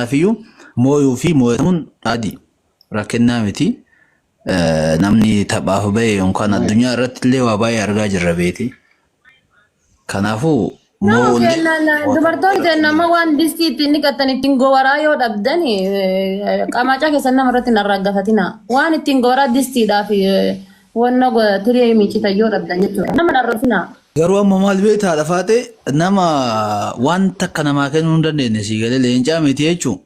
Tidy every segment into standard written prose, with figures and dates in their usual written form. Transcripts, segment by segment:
Kanaafiyyuu mooyuu fi mooyatamuun adii rakkinnaa miti. Namni taphaaf bahe yookaan addunyaa irratti illee waa baay'ee argaa jirra beeti. Kanaafuu No, moo'ullee kennan moo'atamuun dubartoonni kennan amma waan distii ittiin dhiqatan ittiin gowaraa yoo dhabdan qamaacaa keessan nama irratti hin arraaggafatina. Waan ittiin gowaraa distiidhaaf wanna tiree miicitan yoo dhabdan jechuudha. Nama hin arrabsinaa. Garuu amma maal beektaa haadha faatee nama waan takka namaa kennuu hin dandeenye sii galee leencaa miti jechuun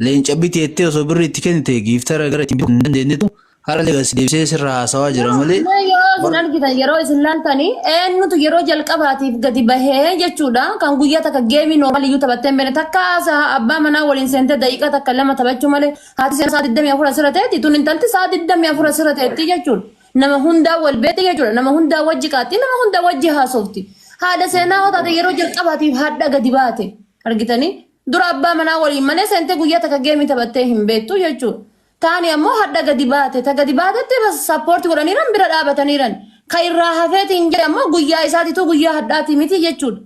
leenca biteettee osoo birri itti kennite giiftara gara ittiin bituu hin dandeenyetu har'a legas deebisee sirra haasawaa jira malee Mee yeroo isin argitan yeroo isin laaltanii eenyutu yeroo jalqabaatiif gadi bahee jechuudha kan guyyaa takka geemii normaal iyyuu taphattee hin beekne takka haasaa abbaa manaa waliin seentee daqiiqaa takka lama taphachuu malee haati seenaa sa'a 24 asirra teetti tun intalti sa'a 24 asirra teetti jechuudha. Nama hundaa wal beekti jechuudha. Nama hundaa wajji qaatti, nama hundaa wajji haasofti. Haadha seenaa hoo taate yeroo jalqabaatiif hadha gadi baate. Argitanii? Dura abbaa manaa waliin malee seentee guyyaa takka geemii taphattee hin beektu jechuudha. Taani ammoo hadha gadi baate. Ta gadi baatetti sappoorti godhaniiran bira dhaabataniiran. Ka irraa hafeetiin jedhe ammoo guyyaa isaatitu guyyaa hadhaatii miti jechuudha.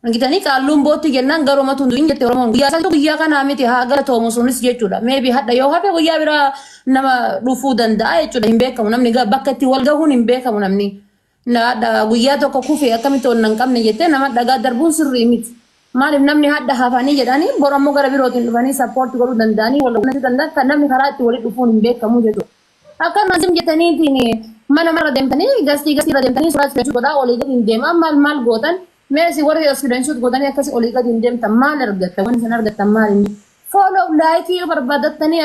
Argitanii qaalluun bootti jennaan garoomatu hin du'in jette Oromoon. Guyyaa isaatu guyyaa kanaa miti haa galatoomu sunis jechuudha. Maybe hadha yoo hafe guyyaa biraa nama dhufuu danda'a jechuudha. Hin beekamu namni bakka itti wal gahuun hin beekamu namni. Hadha guyyaa tokko kufe akkamitti onna hin qabne jettee nama dhagaa darbuun sirrii miti. Maaliif namni hadha hafanii jedhanii bor ammoo gara birootiin dhufanii sappoorti godhuu danda'anii wal quunnamuu danda'an kan namni karaa itti walitti dhufuun hin beekamu jechuudha. Akkana zim jettaniitiin mana marra deemtanii gastii gastii irra deemtanii suuraa screenshot godhaa olii gadi hin deemaa maal maal gootan mee isin warri screenshot gootanii akkasi olii gadi hin deemtan maal argattan wanni isin argattan maal inni follow like yoo barbaadattanii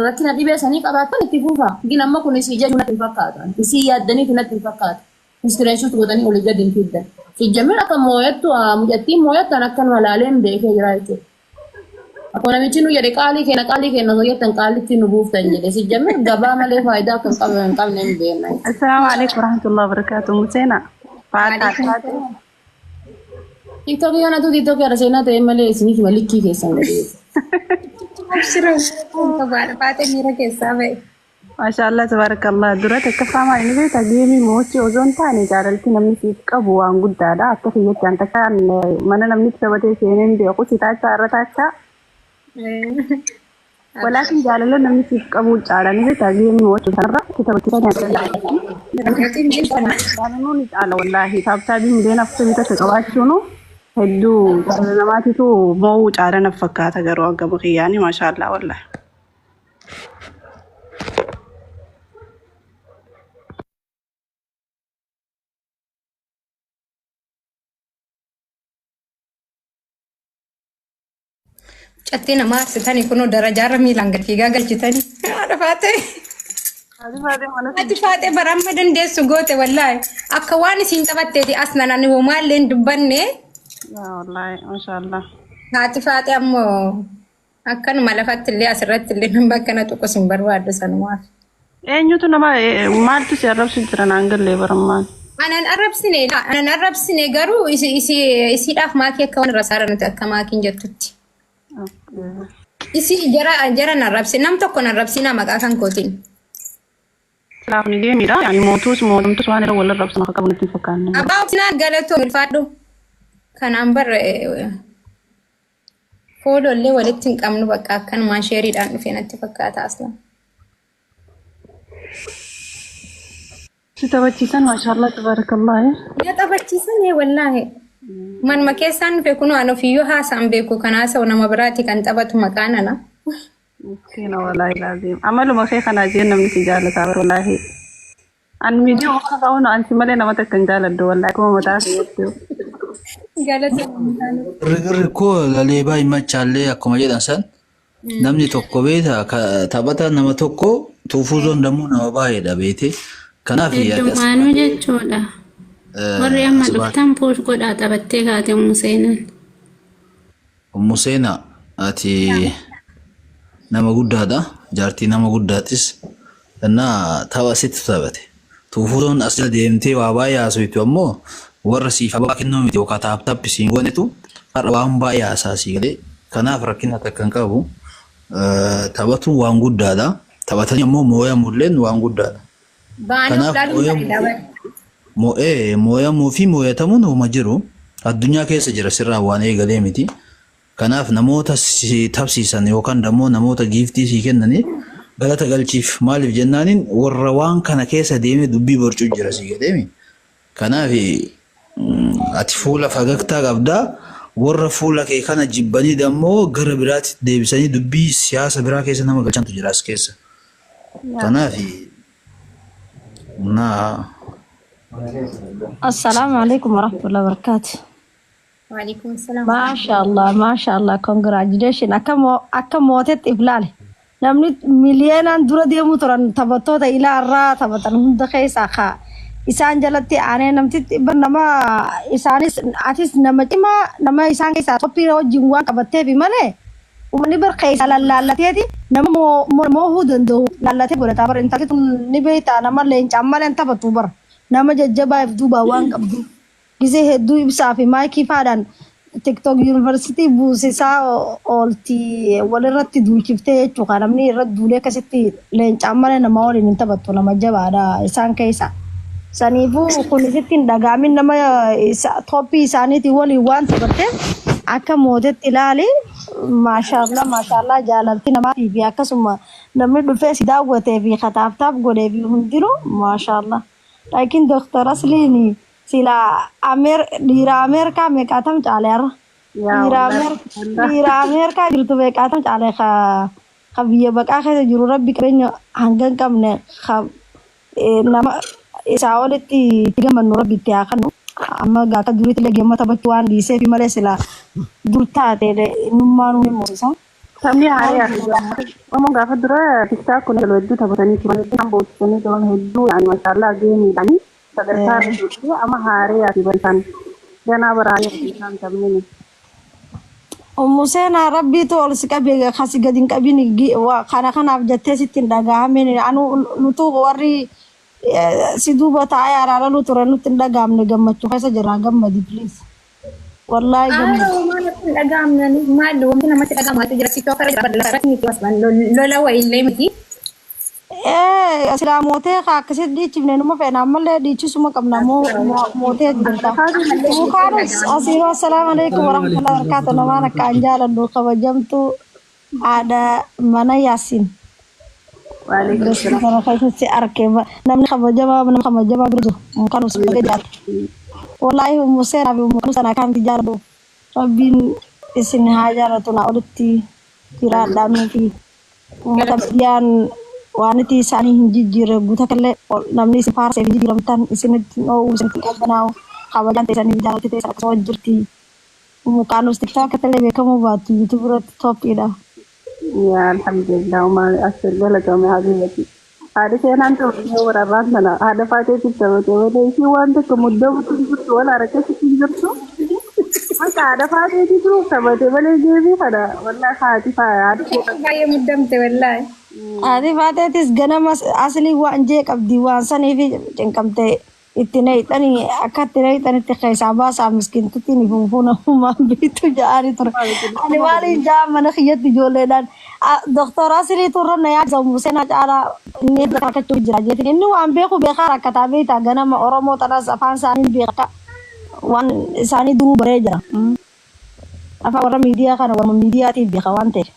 rakkina dhibee sanii qabaattan itti fufa gin amma kun isii jechuu natti hin fakkaatu isii yaaddaniitu natti hin fakkaatu screenshot gootanii olii gadi hin fiddan sijjamir akka mooyattu mucattiin mooyattan akkanuma laaleen beekee jira jechuudha. Akkuma namichi nu jedhe qaalii keenya qaalii keenya osoo jettan qaalitti nu buuftan jedhe. Si jammir gabaa malee faayidaa akka hin qabne hin qabne hin beekna. Assalamu alaikum warahmatullahi wabarakatuh. Musena. Fata fata. Tiktokii kanatu tiktokii irra seenaa ta'e malee isiniif hima likkii keessan gadi. Abshira qabaadha baatee miira keessaa ba'e. Maashaallah tabarakallah. Dura takkaffaa maal inni beektaa geemii mo'achuu osoo hin taane jaalalti namni siif qabu waan guddaadha. Akka kiyyatti an takkaan mana namni itti taphatee seenee hin beeku si taachaa irra taachaa. Walaakin jaalala namni siif qabu caala ni beektaa geemii mo'achuu kanarra itti taphachiisan jaalaluu ni caala wallaahi taaptaabii miliyoona afurtamii takka qabaachuunu hedduu jaalala namaatitu mo'uu caala naf fakkaata garuu hanga kiyyaani maashaallah wallaahi. Mucattii nama aarsitanii kunoo darajaarra miilaan gad fiigaa galchitanii. Haadha faatee. Haati faatee mana Haati faatee bara amma dandeessu goote wallaahi. Akka waan isiin taphatteeti as nan ani homaallee hin dubbanne. Yaa wallaahi maashaallah. Haati faatee ammoo Akkanuma lafatti illee asirratti illee nama akkana tuqus hin barbaaddu sanumaaf. Eenyutu nama maaltu si arrabsu jira naan gallee barammaan. Anan arrabsine anan arrabsine garuu isi isi isiidhaaf maakii akka waan irra saara nuti akka maakiin jettutti. Isi jara jara nan arrabsine nam tokko nan arrabsina maqaa kan kootiin. Silaa kuni geemiidha. Ani mootuus mootumtus waan irra wal arrabsan akka qabu natti hin fakkaanne. Abbaa obsinaa galatoo ulfaadhu. Kanaan bar Fooloo illee walitti hin qabnu bakka akkanumaan sheeriidhaan dhufe natti fakkaata aslan. Si taphachiisan maashaallah tabarakallah. Na taphachiisan ee wallaahi. Manuma keessaan dhufe kunoo an ofiyyuu haasaan beeku kan haasa'u nama biraati kan taphatu maqaan ana. Miskiina wallaahi laaziim. Amaluma kee kanaa jeen namni si jaalataa wallaahi. An miidiyaa kana ta'uun an si malee nama takka hin jaaladhu wallaahi akkuma mataa kiyyatti. Galata. Rigirri koo laleebaa hin machaallee akkuma jedhan san namni tokko beeta taphataa nama tokko tuufuuzoon dammoo nama baay'eedha beete. Kanaaf Heddumaanuu jechuudha. Warri amma dhuftan puush godhaa taphattee kaate ummu seenan. Ummu Seenaa ati nama guddaadha. Jaartii nama guddaatis. Innaa tapha sitti taphate. Tuufuutoon as jala deemtee waa baay'ee haasoytu ammoo warra siif ababaa kennuu miti yookaan taap tappi siin goonetu har'a waan baay'ee haasaa sii galee. Kanaaf rakkina takka hin qabu. Taphatuun waan guddaadha. Taphatanii ammoo mooyamulleen waan guddaadha. Ba'anii of Kanaaf ilaaluun mooyamu bareeda bara. moo'ee mooyamuu fi mooyatamuun homa jiru. Addunyaa keessa jira sirraa waan eegalee miti. Kanaaf namoota si tapsiisan yookaan dammoo namoota giiftii sii kennaniif galata galchiif. Maaliif jennaaniin warra waan kana keessa deemee dubbii borcuu jira sii gadeemi. Kanaaf ati fuula fagagtaa qabdaa. Warra fuula kee kana jibbanii dammoo gara biraatti deebisanii dubbii siyaasa biraa keessa nama galchantu jira as keessa. Kanaaf naa. Assalaamu alaikum warahmatullahi wabarakatuh. Waalaikum salaam. Maashaallah, maashaallah, congratulation. Akka mootetti if laale. Namni miliyeenaan dura deemuu turan taphattoota ilaa irraa taphatan hunda keessaa kaa isaan jalatti aanee namtitti bar nama isaanis atis nama cimaa nama isaan keessaa toppii wajjin waan qabatteefi malee uummanni bar keessaa lallaallateeti nama moohuu danda'u laallatee godhata bar. Intalli tun ni beektaa, nama leencaan malee hin taphattu bar, nama jajjabaa if duubaa waan qabdu. Gisee hedduu ibsaa fi maayikii faadhaan TikTok yuunivarsiitii buusisaa oolti, walirratti duulchiftee jechuudha. Namni irratti duulee akkasitti leencaan malee nama waliin hin taphattu, nama jabaadha isaan keessa. Saniifuu kun isitti hin dhagaamin, nama toppii isaaniitiin waliin waan taphatteef akka mootetti ilaali. Maashaallah, maashaallah, jaalalti namaatii fi akkasuma namni dhufee si daawwatee fi kataaftaaf godhee fi hundinuu maashaallah. Laakiin Dooktar Asliin sila Ameer dhiira Ameerikaa meeqaatam caale har'a? Yaa Dhiira wallahi. Dhiira Ameerikaa jirtu meeqaatam caale ka biyya baqaa keessa jiru? Rabbi qabeenya hanga hin qabne ka nama isaa olitti itti gammannu rabbi itti haa kennu. Amma gaa akka duriitti illee geemma taphachuu waan dhiiseef malee sila dur taate innummaan ni moosisa. Taphni haaraa Oromoon gaafa dura TikTok kun hedduu taphatanii turan, hedduu boochisanii turan, hedduu yaani maashaallah geemiidhaani sadarkaa irra jirtu. Amma haaraa fi bal'aan ganaa bara haaraa isaan taphni. Ummu Seenaa, rabbiitu ol si qabe, kasi gadi hin qabin. Kana kanaaf jettee sitti hin dhagahamin. Anu nutu warri si duuba taa'ee araaraluu ture nutti hin dhagahamne, gammachuu keessa jira. Gammadi please. Wallaahi gammadi. Maal akka hin dhaga'amne? Maal wanti namatti dhaga'amaatu jira? TikTok irra jira, lafarratti miti, lola wayiillee miti. Silaa mootee ka akkasitti dhiichifne numa feena, ammallee dhiichisuma qabna, mootee jirta. Mukaanis asiinuu assalaamu alaikum warahmatullahi wabarakatuh. Namaan akka an jaaladhu kabajamtu haadha mana Yaasiin. Waalaikum salaam. Kana keessatti arke namni kabajamaa, nama kabajamaa bira jiru mukaan baga jiraate. Wallaahi Ummu Seenaa fi Ummu sana akkanatti jaaladhu. Rabbiin isin haa jaalatu, naa olitti jiraadhaa nuufi. Uummata biyyaan waan itti isaanii hin jijjiirre guutakallee namni isin faarsee fi jijjiiramtan isinitti dhoowwu, isinitti qabbanaa'u, kabajaan teessanii jaalatti teessan akkasuma jirti. Mukaanus TikTok illee beekamuu baattu YouTube irratti toppiidha. Yaa alhamdulillah, uma as galatoomi habibati. Haadha seenaan taphatee wararraan sana haadha faateetiif taphatee malee ishii waan tokko muddamtu hin jirtu, wal harakasitti hin jirtu. Bakka haadha faateetitu taphatee malee geemii kana wallahi haati haadha Baay'ee muddamte wallaahi. Haati faateetis ganama aslii waan jee qabdi, waan saniif cinqamte. Itti naqxanii akka itti naqxanitti keessaa baasaa, miskiintittiin fuufuu namumaan beektu ja'anii ture. Ani maaliin ja'a mana kiyyatti ijoolleedhaan Doktor Asiliitu irra na yaadsa, Ummu Seenaa caalaa inni rakkachuu jira jeetiin. Inni waan beeku beekaa rakkataa beektaa, ganama Oromoo tanas afaan isaanii beeka, waan isaanii duruu baree jira. Afaan warra miidiyaa kana warra miidiyaatiif beeka waan ta'eef.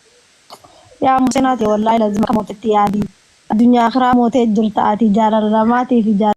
Yaa Ummu Seenaati, wallaahi lazima akka mootetti yaadi. Addunyaa akiraa mootee jirta ati, jaalala namaatii fi jaalala.